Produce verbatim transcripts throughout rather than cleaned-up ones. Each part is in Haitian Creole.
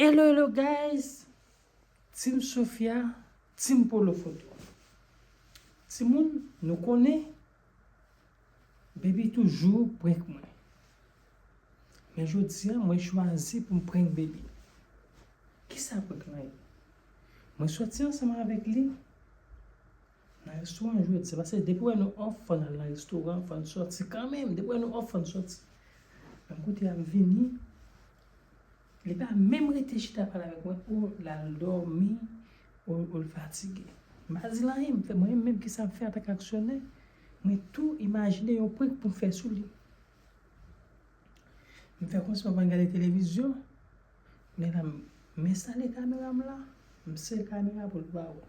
Hello, hello guys. Team Sofia, Team Polo Foto. Timoun, nou konnen Baby toujou prank mwen. Men jodi a, mwen chwazi pou m prank Baby. Kisa prank lan ye? Mwen soti ansanm avèk li nan restoran jodi a. Paske depi wè nou off, fò n al nan restoran, fò n soti kanmenm. Depi wè nou off, fò n soti. Men kote y ap vini, li pa menm rete chita pale avèk mwen, o l al dòmi, o, o l fatige. M pa di l anyen, m fè, mwen menm kisa m fè antanke aksyonè, mwen tou imajine yon prank pou m fè sou li. M fè kòmsi m ap gade televizyon, men la, m, m enstale kamera m la, m sere kamera pou l pa wè.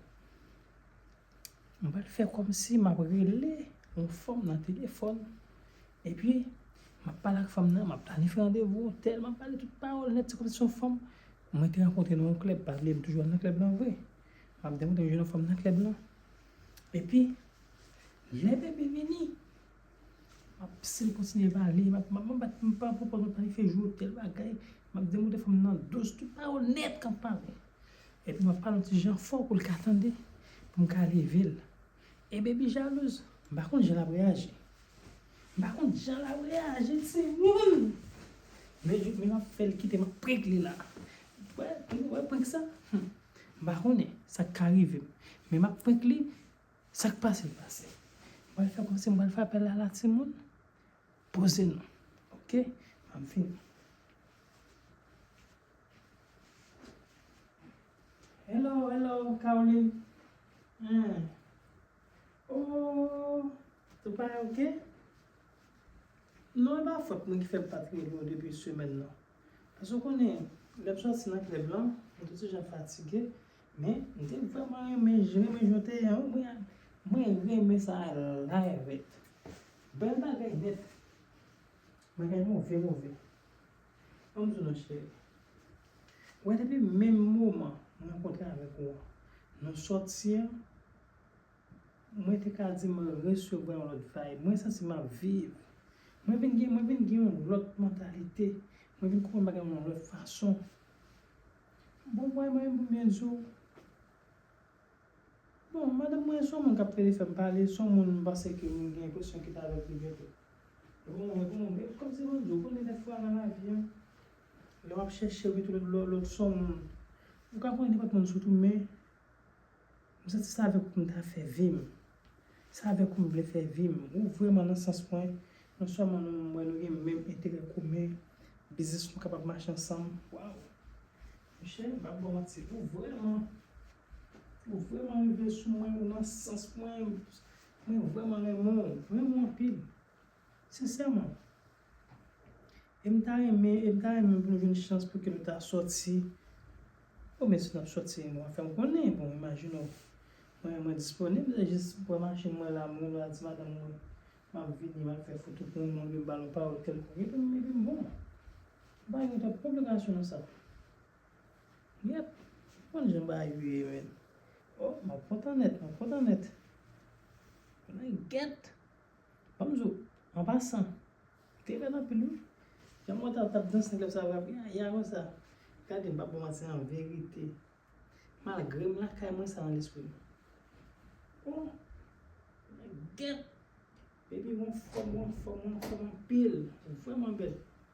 M pral fè kòmsi m ap rele yon fanm nan telefòn. Epi, m ap pale ak fanm nan, m ap planifye randevou, otèl, m ap pale tout pawòl nèt, se kòmsi se yon fanm. Mwen te rankontre nan yon klèb, pa bliye m toujou al nan klèb lan vre. M ap demontre m jwenn yon fanm nan klèb lan. Epi, lè Baby vini, m ap, si l kontinye pale, m ap, m ap, m ap, m ap pran pòz, m ap planifye jwe otèl, bagay, m ap demontre fanm nan dous, tout pawòl nèt k ap pale. Epi m ap pale yon ti jan fò pou l ka tande, pou m ka leve l. E Baby jalouz, m pa konn jan l ap reyaji. M pa konn jan l ap reyaji, timoun. Men, men m ap fè l kite, m ap prank li la. Wè, wè prank sa? Hmm. M pa konnen sa k ka rive m. Men m ap prank li, sa k pase l pase. M pral fè kòmsi m pral fè apèl la la, timoun. Poze nou. Oke? M ap vini. Hello, hello, Caroline. Hmm. Oh, tout bagay oke? Non, e pa fòt mwen ki fè m pa t rele w depi semèn nan. Paske w konnen, lè m soti nan klèb lan, mwen te ti jan fatige, men m te vrèman renmen, renmen jan w te ye an, wi, mwen, mwen renmen sa a la rèvèt. Bèl bagay nèt. Bagay move, move. Ban m di w non, cheri. Wè, depi menm moman m rankontre avèk ou an, nou sòti an, mwen te ka di mwen resevwa yon lòt vibe. Mwen santi m ap viv. Mwen vin gen, mwen vin gen yon lòt mantalite. Mwen vin konprann bagay yon lòt fason. Bon, mwen, mwen, pou m byen di w, bon, madanm mwen se yon moun k ap rele fè m pale, se yon moun m panse ke m gen enpresyon kite avèk li byento. Bon, mwen, bon, mwen, kòmsi bon, di w konnen dèfwa nan lavi an, lè w ap chèche ou mete lòt, lòt, lòt se yon moun. Ou ka konnen nenpòt moun sou tou, men m santi se avèk ou pou m ta fè vi m. Se avèk ou m vle fè vi m. Ou vrèman nan sans mwen. Non sèlman nou, m wè nou gen menm enterè komen, biznis nou kapab mache ansanm. Waw! Monchè, m p ap ba w manti. Ou vrèman, ou vrèman rive sou mwen, ou nan sans mwen. Mwen vrèman renmen w. Renmen w anpil. Sensèman. E m ta renmen, e m ta renmen pou nou jwenn chans pou ke nou ta sòti. Oubyen si n ap sòti, w a fè m konnen. Bon, imajine w, mwen, mwen disponib, se jis pran machin mwen la, mwen la di madanm mwen, m ap vini, m ap fè foto pou mwen, oubyen m ba l yon pawòl kèlkonk, epi m, epi m bon. M pa gen twòp konplikasyon nan sa. Yèp, konn jan bagay yo ye, men. Oh, m ap kontan nèt, m ap kontan nèt. Konnen gèt. Ban m di w, an pasan, te rèd anpil, wi. Jan m wè w t ap, t ap danse nan klèb sa, w ap yaya konsa. Gade, m p ap ba w manti, an verite, malgre m lakay mwen, sa nan lespri m. Oh, gèt! Baby, w anfòm, w anfòm, w anfòm anpil. Ou vrèman bèl.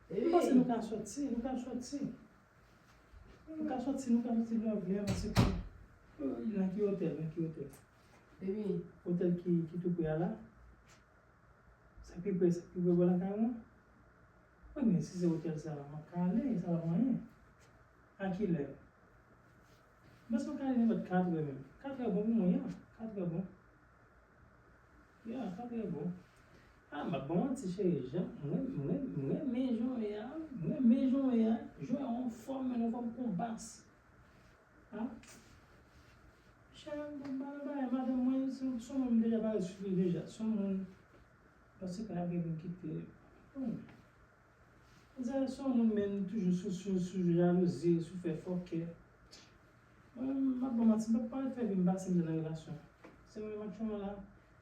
M panse nou ka sòti, nou ka sòti. Nou ka sòti, nou ka sòti lè w vle a, paske, oh, nan ki otèl, nan ki otèl? Baby. Otèl ki, ki tou pre a la? Sa ki pre, sa ki pre bò lakay mwen? Wi, men si se otèl sa, m ap ka ale, sa pa pou anyen. A kilè? M panse m ka ale nenpòt katrè menm. Katrè bon pou mwen, ya. Katrè bon. Ya, katrè bon. Ah, m ap ba w manti, cheri. Jan, mwen, mwen, mwen renmen jan w ye a. Mwen renmen jan w ye a. Jan w anfòm, men anfòm konbas. Ah. Cheri, m pa nan bagay, madanm mwen, se, se yon moun m deja pale sou li deja. Se yon moun, paske l ap gen pou l kite. Hmm. Manzè se yon moun, men toujou sou, sou, sou jalouzi, sou fè fòkè. Mwen, m ap ba w manti, m p ap pale fè vi m pase m nan relasyon. Se mwen m ap chonje la.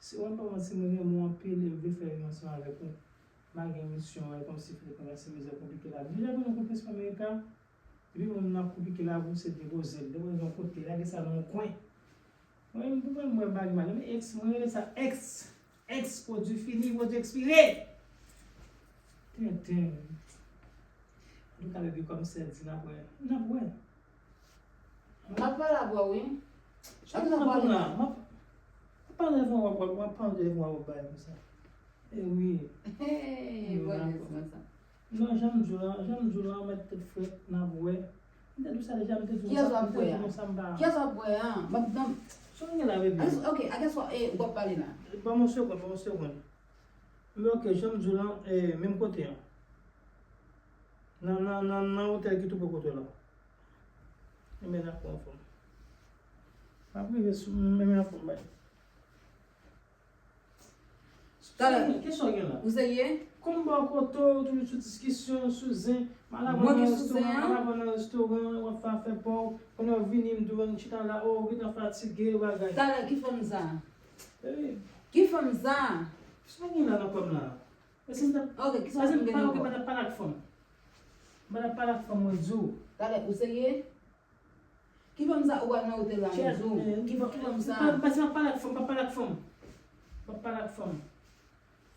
Si w wè m pa manti, mwen renmen w anpil e m vle fè vi m ansanm avèk ou. M pa gen misyon, e kòmsi fè pase mizè konplike la. Deja gen yon konplis Amerika. Epi moun nan ap konplike lavi w, se depoze l. Depoze l yon kote, lage sa nan yon kwen. Mwen menm, pou mwen, mwen pa gen mal. Men ex, mwen rele sa ex. Ex, pwodui fini, pwodui ekspire. Tenten. Antouka, baby, kòm sè di, n ap wè. N ap wè. M ap pale avè w, wi. Jan m nan kòm la, m ap, m ap pale avè w, w ap, w ap pale avè w, w ap bay konsa. E wi. Hey, bòn lèsman sa. Non, jan m di w la, jan m di w la, ou mèt tèt frèt, n ap wè. M te di w sa deja, m te di w konsa, m te di w konsa, m pa. Kiyès w ap wè a? Kiyès w ap wè a? Ban m, ban m. Sa w gen la, baby? Ok, a kiyès w ap, eh, w ap pale la? Ban m yon segonn, ban m yon segonn. Men ok, jan m di w la, eh, menm kote an. Nan, nan, nan, nan otèl ki tou pre kote w la. Enben, n ap pran fòm. M ap rive sou, men, men, n ap fè yon bagay. Talè. Kesyon gen la. Ou serye? Kòm ba w kote w, toujou sou diskisyon, sou zen. M al avè w nan restoran, m al avè w nan restoran, w ap fè afè pa w. Kounye a w vini, m di w, ann chita la, o, ou gentan fatige, bagay. Talè, ki fanm sa? Baby. Ki fanm sa? Sa gen la nan kò m la? Paske m t ap, ok, ki sa paske m, m gen pa, ok, ankò? M pa t ap pale ak fanm. M pa t ap pale ak fanm, mwen di w. Talè, ou serye? Ki fanm sa ou pral nan otèl la, mwen di w? Ki fanm, ki fanm sa? Pa, paske m ap pale ak fanm, m ap pale ak fanm. M ap pale ak fanm.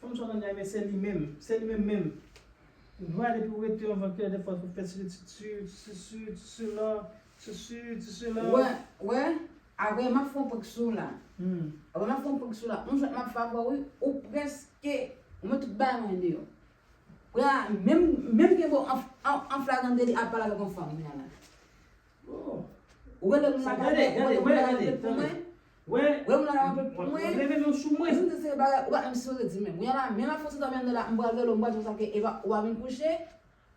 Fanm sa w tande a, men se li menm, se li menm menm. Vwa depi w rete anvan kè, defwa ou fè sisi, sisi, sisi, sisi la, sisi, sisi la. Wè, wè, apre m ap fè yon prank sou w la. Hmm. Apre m ap fè yon prank sou w la. Yon jwèt m ap fè avè w, wi, ou prèske, ou met tout bagay mwen deyò. Kounye a, menm, menm gen bo an, an, an flagrant délit ap pale avèk yon fanm, kounye a la. Oh. Ou rele moun la, gade, gade, gade, gade, gade, tande. Wè. Ou rele moun la, gade pou mwen. W ap leve men w sou mwen. Ou pa menm sipoze di menm. Kounye a la, menm ap fè yon ti tan menm la, m pral rele w, m pral di w sa ke, e pa, ou pa vin kouche.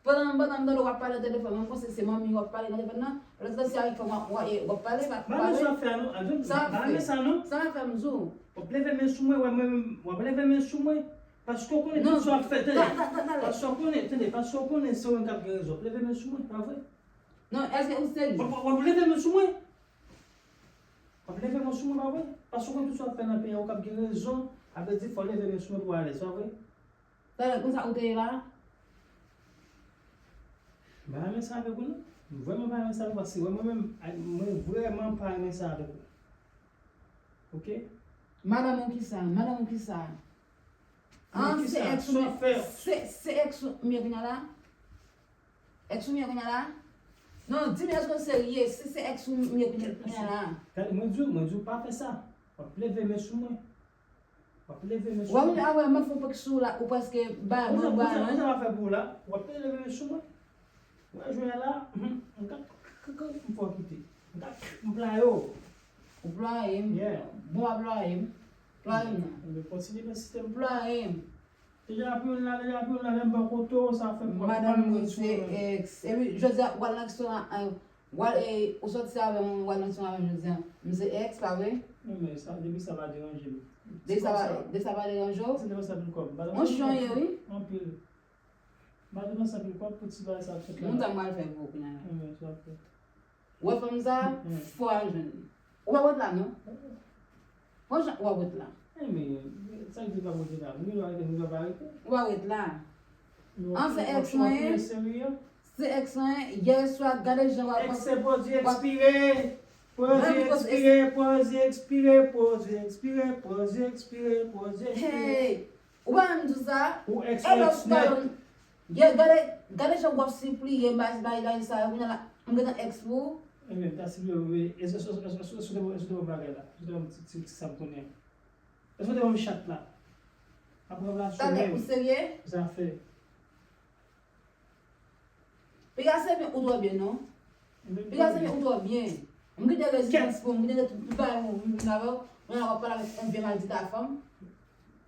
Pandan, pandan m tande w ap pale nan telefòn, mwen panse se manmi w ap pale nan telefòn nan. Lòt tan se avèk fanm w ap, w ap, w ap pale, pa, pa vre? Sa w ap fè a non, sa w ap fè. Sa w ap fè m di w. W ap leve men sou mwen, wè mwen menm, w ap leve men sou mwen. Paske w konnen tout sa w ap fè, tande. Paske w konnen, tande, paske w konnen se ou menm k ap gen rezon. W ap leve men sou mwen, pa vre? Non, èske ou serye? W ap, w ap leve men sou mwen. W ap leve men sou mwen, pa vre? Paske w konnen tout sa w ap fè nan peyi a, ou k ap gen rezon. Sa vle di fò w leve men sou mwen pou w alèz, pa vre? Talè, konsa ou te ye la? M pa renmen sa avèk ou, non. M vrèman pa renmen sa avèk ou, paske wè mwen menm, ay, mwen vrèman pa renmen sa avèk ou. Ok? Madanm ou kisa? Madanm ou kisa? An, se èks ou, se, se èks ou m ye kounye a la? Èks ou m ye kounye a la? Non, di m èske w serye? Si se èks ou m ye kounye, kounye a la? Gade, mwen di w, mwen di w pa fè sa. W ap leve men sou mwen. W ap leve men sou mwen. Wè, m ap fè yon prank sou w la, ou prèske bay mwen bwa, non? Konsa m ap fè pou ou la, w ap leve men sou mwen. Wè, jodi a la, m ka, m fè w kite. M ka, m playe w. Ou playe m? Yeah. Bon, w ap playe m. Playe m non. Enben, kontinye pèsiste m. Playe m. Deja ap youn la, deja ap youn la, lè m bò kote w, sa fè m pran. Madanm mwen se èks. Epi, jodi a, w al nan restoran, an, w al, e, ou sòti avè m, w al nan restoran avè m jodi a. M se èks, pa vre? Non, men sa, depi sa pa deranje m. Depi sa pa, depi sa pa deranje w? Se depanse anpil kòb. Monchè w ye, wi. Anpil. M pa depanse anpil kòb pou ti bagay sa ap fèt la. Moun sa m pral fè pou ou kounye a la. Enben, sa ap fèt. Ou wè fanm sa, fò w al jwenn li. Ou pa wè l la, non? Franchman, ou pa wè l la. Enben, sa k di l pa wè l la? Nou gen dwa rete, nou gen dwa pa rete. Ou pa wè l la. An, se èks mwen ye. Se èks mwen ye. Yè swa, gade jan w ap. Èks se pwodui ekspire. Pwodui ekspire, pwodui ekspire, pwodui ekspire, pwodui ekspire, pwodui ekspire. Hey! Ou pa menm di sa. Ou èks ou èks nèt. Gade, gade jan w ap sipliye, bay, bay, bay sa yo, kounye a la, m gentan èks pou ou. Ebyen, m ta sipliye w, wi. Èske, èske, èske, èske, èske w te ban m bagay la? Èske w te ban m ti, ti, ti sa m konnen an? Èske w te ban m chat la? Apre relasyon menm. Talè, ou serye? Zafè. Piga se byen ou twò byen, non. Piga se byen ou twò byen. M kite rezistans pou ou, m kite tout, tout bagay pou ou, m vin avè w. Kounye a w ap pale avèk yon vye maldita fanm.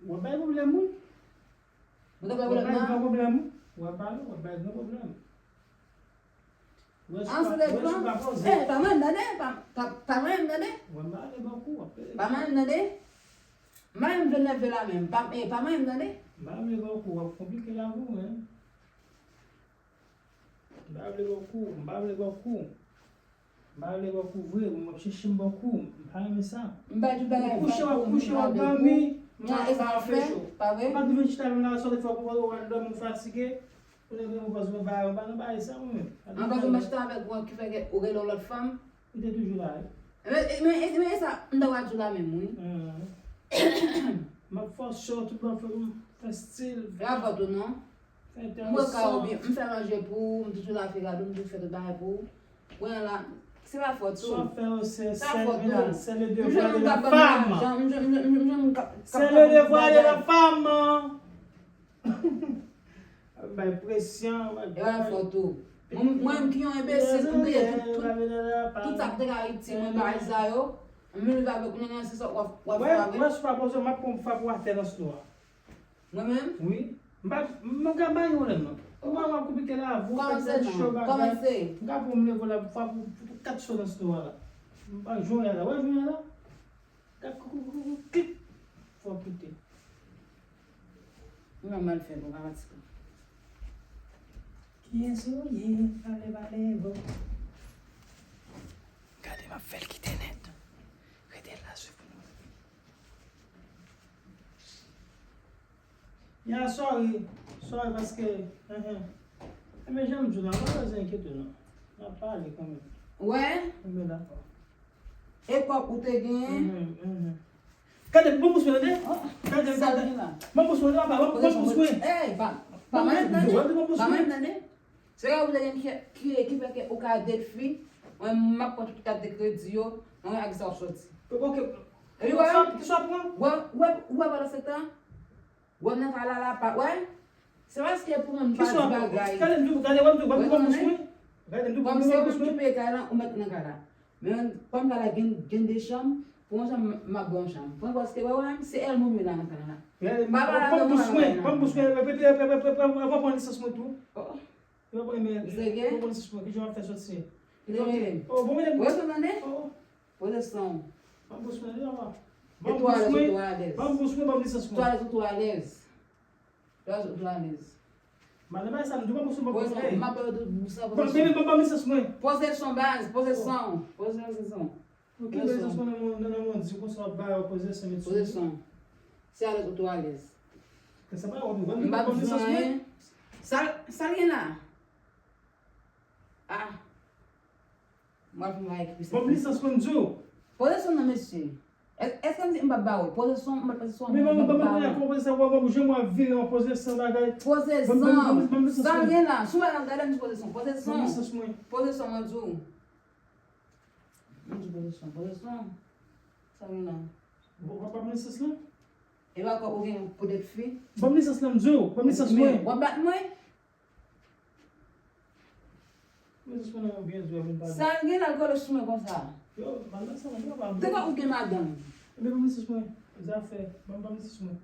W ap bay pwoblèm, wi. Mwen ka bay pwoblèm nan. W ap bay gran pwoblèm, wi. W ap bay, w ap bay gran pwoblèm. An, se de plan. Eh, pa manyen m tande, pa, pa, pa manyen m tande. W ap bay gran kou, w ap peye. Pa manyen m tande. Manyen m vle nève la menm. Pa, eh, pa manyen m tande. M pa vle gran kou, w ap konplike lavi w, men. M pa vle ba w kou, m pa vle ba w kou. M pa vle ba w kou vre, m ap chèche m ba w kou, m pa renmen sa. M bay tout bagay, m bay kou, m bay kou. Ou kouche, w ap kouche, w ap dòmi, m ap anpeche w. Pa vre? Ou pa t vin chita menm la, sòti fò pou w al dòmi, ou fatige. Ou te gen yon pòs mwen ba yo, pa nan bagay sa mwen menm. An pase m achte avèk ou an ki fè ke ou rele yon lòt fanm. Li te toujou la, wi. Men, men, men, men sa, m ta pral di w la menm, wi. M ap fòse w tout bon fè, fè stil. E pa fòt ou non. M wè ka ou byen, m fè manje pou ou, m toujou la fè gade w, m toujou fè tout bagay pou ou. Kounye a la, se pa fòt ou. Sa w fè yo, se, se, se le devoir de la femme. M jwenn moun k ap ban m lajan, m jwenn, m jwenn, m jwenn moun k ap, k ap ban m bagay. C'est le devoir de la femme. Ap bay presyon, ap bay. E pa fòt ou. Mwen, mwen menm ki yon enbesil, m te gen tout, tout, tout sa k te ka itil mwen bagay sa yo. M vin viv avèk ou, nan, nan, se sa w ap, w ap fè avèk. Wè, wè, si w pa poze, m ap pran frape w atè nan sno a. Mwen menm? Wi. M pa, m ka bay yon lè non. Ou pa wè koupi ke la, vou fè tèt cho bagay. Kòmanse non, kòmanse. M ka pran m leve la, frape w pou kat sou nan sno a la. M pa jwenn la, wè jwenn la. Gad kou, kou, kou, kou, klik. Fò kite. Ou nan mal fè bon, pa fatige. Kiyès ou ye? Pale, pale, bon. Gade, m ap fè l kite nèt. Rete la, swiv mwen. Ya, sorry. Sorry, paske, enhen. Enben, jan m di w la, pa bezwen enkyete w non. N ap pale kanmenm. Wè? Enben, dakò. Epòk ou te genyen. Mhm, mhm. Gade, ban m bous mwen, tande? Oh, gade, sa gade. Vin la. Ban m bous mwen, papa, ban m, ban m bous mwen. Ey, pa, pa malèt tande. Ban m bous mwen. Pa malèt tande. Se lè ou te gen ki, ki, ki fè ke ou ka date fi, mwen, m ap pran tout kat de kredi yo, mwen, ak sa w ap soti. Ok. Epi wè, ki sa w ap pran? Wè, wè, wè, pandan se tan, wè m nan kay la, la, pa, wè. Se paske pou mwen, m pa di bagay. Gade m di w, gade, wè m di w, wè m di w, ban m bous mwen. Gade m di w, ban m bous mwen. Kòm se ou menm ki peye kay la, ou mèt nan kay la. Men, kòm kay la gen, gen de chanm, pou yon chanm, m ap ba w yon chanm. Pran paske, wè, wè, se èl moun yo la nan kay la. Ban m bous mwen, ban m bous mwen, epi, epi, epi, epi, epi, epi, pran lisans mwen tou. Oh. Yo, bon, men, bon, bon, sis mwen, ki jan w ap fè sòti? Li te mele. Oh, bon, men, poze son tande. Oh. Poze son. Ban m bous mwen, li la. Ban m bous mwen. Ban m bous mwen, ban m lisans mwen. Twò alèz, ou twò alèz. Twò alèz, ou twò alèz. Madan, bay sa m di w, ban m bous mwen, ban m bous mwen. Poze son, m ap ba w tout bous la, poze son. Ban m, ban m, ban m lisans mwen. Poze son, baz, poze son. Poze son. Ok, poze son. Nan, nan, nan, di konsa w ap ba yo poze son, met sou. Poze son. Si alèz, ou twò alèz. Ke sa pa wè, m pa bezwen anyen. Sa, sa l gen la? Ah. Mwen, pou mwen ekri sa. Ban m lisans mwen, m di w. Poze son nan, mesye. Èske m di m p ap ba ou? Poze son, m ap poze son, m ap ba ou. Men ban m, ban m, ban m, poze sa, wè, wè, jan mwen ap vire, mwen poze san bagay. Poze son. Sa l gen la? Sou bagay la, gade m di poze son. Poze son. Ban m lisans mwen. Poze son, mwen di w. Mwen di poze son, poze son. Sa vin la. Bon, w ap ban m lisans lan? E pa kòb ou gen pou date fi? Ban m lisans lan, m di w, ban m lisans mwen. W ap bat mwen? Ban m lisans mwen nan yon byen di w ap vin pale. Sa l gen la kole sou mwen konsa? Yo, madanm sa, yo, pa. Te ka ou gen madanm? Ebyen, ban m lisans mwen. Zafè, ban m, ban m lisans mwen.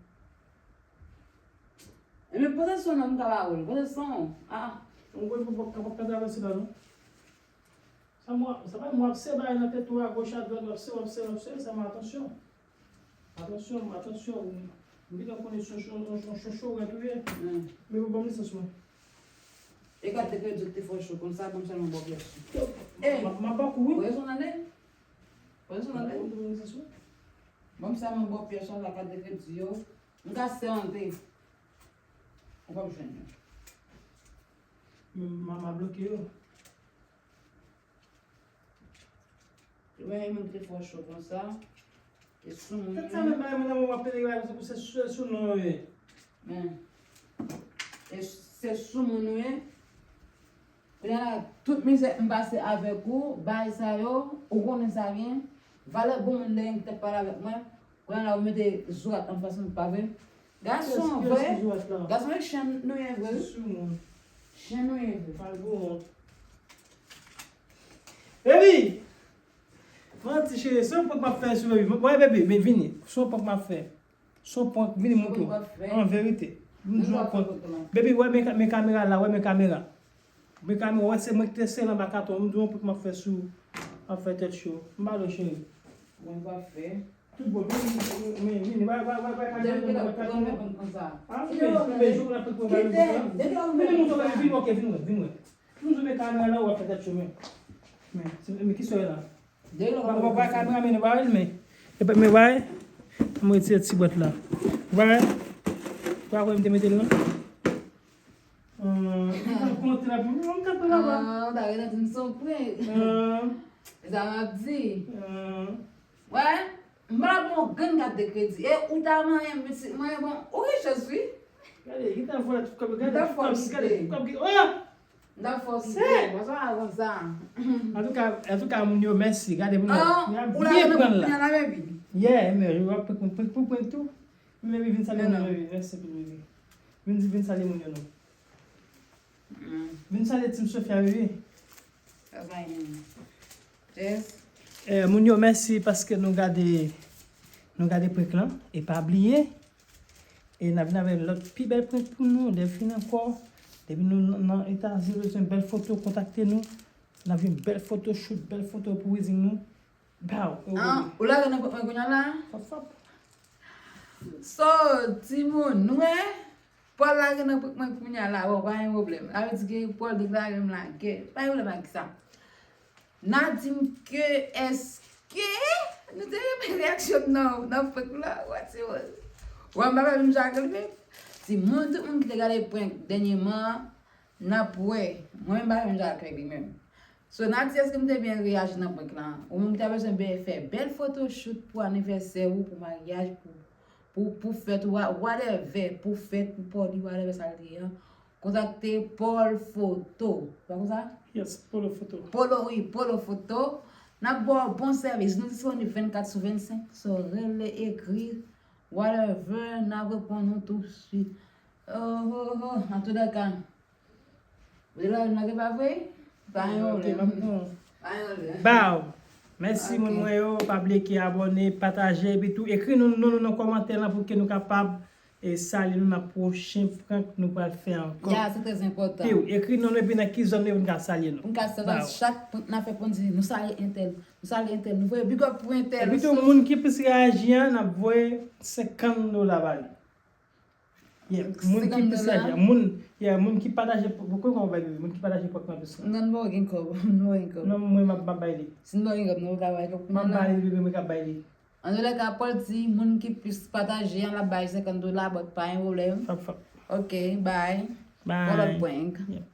Ebyen, poze son nan m ka ba ou l. Poze son. Ah. Mwen, mwen, mwen, mwen, mwen ka travèse la, non? Sa mwen, sa pa mwen ap se bagay nan tèt ou a goch a dwat, w ap se, w ap se, w ap se, sa mwen atansyon. Atansyon, atansyon, m gentan konnen se yon cho, yon cho, cho, cho rèt ou ye. Men bon, ban m lisans mwen. E kat de kredi ki te fè w cho konsa, ban m sèlman ba w pyès. M ap, m ap ba w kou, wi. Poze son tande. Poze son tande. Ban m lisans mwen. Ban m sèlman ba w pyès la kat de kredi yo. M ka sèmante. Ou p ap jwenn yo. Men mama bloke yo. Ou wè yon moun ki te fè w cho konsa. E sou moun yo. Tèt sa menm bagay mwen nan mwen w ap pede bagay konsa pou se sou, sou non yo ye. Men. E se sou moun yo ye. Kounye a la, tout mizè m pase avèk ou, bagay sa yo, ou konnen sa gen. Valè bon moun dèyè m ki t ap pale avèk mwen. Kounye a la, ou mete zorat anfas mwen, pa vre? Gason vre. Gason e chen nou ye vre. Chen nou ye vre. Baby! Manti cheri, se yon prank m ap fè sou baby. Wè baby, men vini. Se yon prank m ap fè. Se yon prank, vini montre w. An verite. M di w yon prank. Baby, wè men, men kamera la, wè men kamera. Men kamera, wè se mwen ki te sere anba katon. M di w yon prank m ap fè sou, m ap fè tèt cho. M pa dwe cheri. Mwen pa fè. Tout bon, vini, vini, vini, bay, bay, bay, bay, kamera, bay, bay, kamera. Ah, vini, vini, vini, vini, vini, vini, vini, ok, vini wè, vini wè. Vini wè kamera la, w ap fè tèt cho, men. Men, se, men, kisa w la? Bay, bay, bay, kamera, men, bay, men. Epi, men, bay, m retire ti bwat la. Bay, pa kwè m te mete l, non? Ou kontre la pou mwen, m kanpe laba. Ah, ou ta rete di m se yon prank. Ah, Sa m ap di. ah. Wè, m pa bon grenn kat de kredi. E ou ta manyen m pitit mwen, bon, ou gen chans wi. Gade, li ta vòlè tout kòb, gade Li ta tout kòb, fòse. Gade tout kòb ki, oh! M ta fòse. Se- Bon, sa pa konn sa. Antouka, antouka, moun yo, mèsi. Gade, moun yo, Ah, y ap ou la byen gen pran pou la. Pran la, baby. Yeah, men, yo ap pran, pran, pran, pran tou. Men, vin salye Non, moun non. yo, vin, mèsi pou vin. Vin, vin salye moun yo, non. Mm, Vin salye Team Sofia, bebe. Sa pa gen. Yes. Eh, moun yo, mèsi paske nou gade, nou gade prank lan. E pa bliye, e n ap vin avèk lòt pi bèl prank pou nou, Delphine ankò. Depi nou nan, nan Etazini, bezwen bèl foto, kontakte nou. N ap vin bèl foto shoot, bèl foto pou wedding nou. Baw, e Ah, ou lage nan prank mwen kounye a la? Fap, fap. So, timoun, nou wè? Paul lage nan prank mwen kounye a la, bon, pa gen pwoblèm. Sa vle di ke Paul deklare m lagè. Pa gen pwoblèm ak sa. N a di m ke èske nou te renmen reyaksyon m nan, nan prank la? Wè, timoun. Wè, m pa fè menm jan ak li menm. Timoun, tout moun ki te gade prank dènyèman an, n ap wè. Mwen menm pa fè menm jan ak li menm. So, Naty, èske m te byen reyaji nan prank lan? Ou menm ki ta bezwen byen fè bèl photoshoot pou anivèsè ou, pou maryaj, pou, pou, pou fèt ou, whatever, pou fèt, pou party, whatever sa l te ye an, kontakte Paul Photo. Se pa konsa? Yes, Polo Foto. Polo, wi, Polo Foto. N ap ba w bon sèvis. Nou disponib vennkat sou vennsenk. So, rele, ekri, whatever, n ap reponn ou tou swit. Oh, oh, oh, an tou dè ka. Ou te la, n ap pa vre? Pa gen Ok, pwoblèm. m ap pran. Pa gen pwoblèm. Baw. Mèsi Ok. Moun mwen yo, pa bliye ki abòne, pataje, epi tou ekri nou non nou nan kòmantè lan pou ke nou kapab e salye nou nan pwochen prank nou pral fè ankò. Ya, se trè enpòtan. Piw, ekri non nou epi nan ki zòn nou pou n ka salye nou. Pou n ka sa, Baw. Chak prank n ap fè pou n di nou salye entèl. Nou salye entèl. Nou voye big up pou entèl. Epi tou So, moun ki plis reyaji an, n ap voye senkant dola ba li. Yeah, moun ki Senkant plis dola? Reyaji an, moun, yeah, moun ki pataje, pou kòman bay li, moun ki pataje prank lan plis lan. Non, nou pa gen kòb. Nou pa gen kòb. Non, mwen m ap m ap bay li. Si nou pa gen kòb, nou pa ka bay kòb. M ap bay li, bebe, mwen k ap bay li. An tou lè ka, Paul di moun ki plis pataje an, l ap bay senkant dola, but pa gen pwoblèm. Fap, fap. Ok, bye. Bye. Pou lòt prank. Yeah.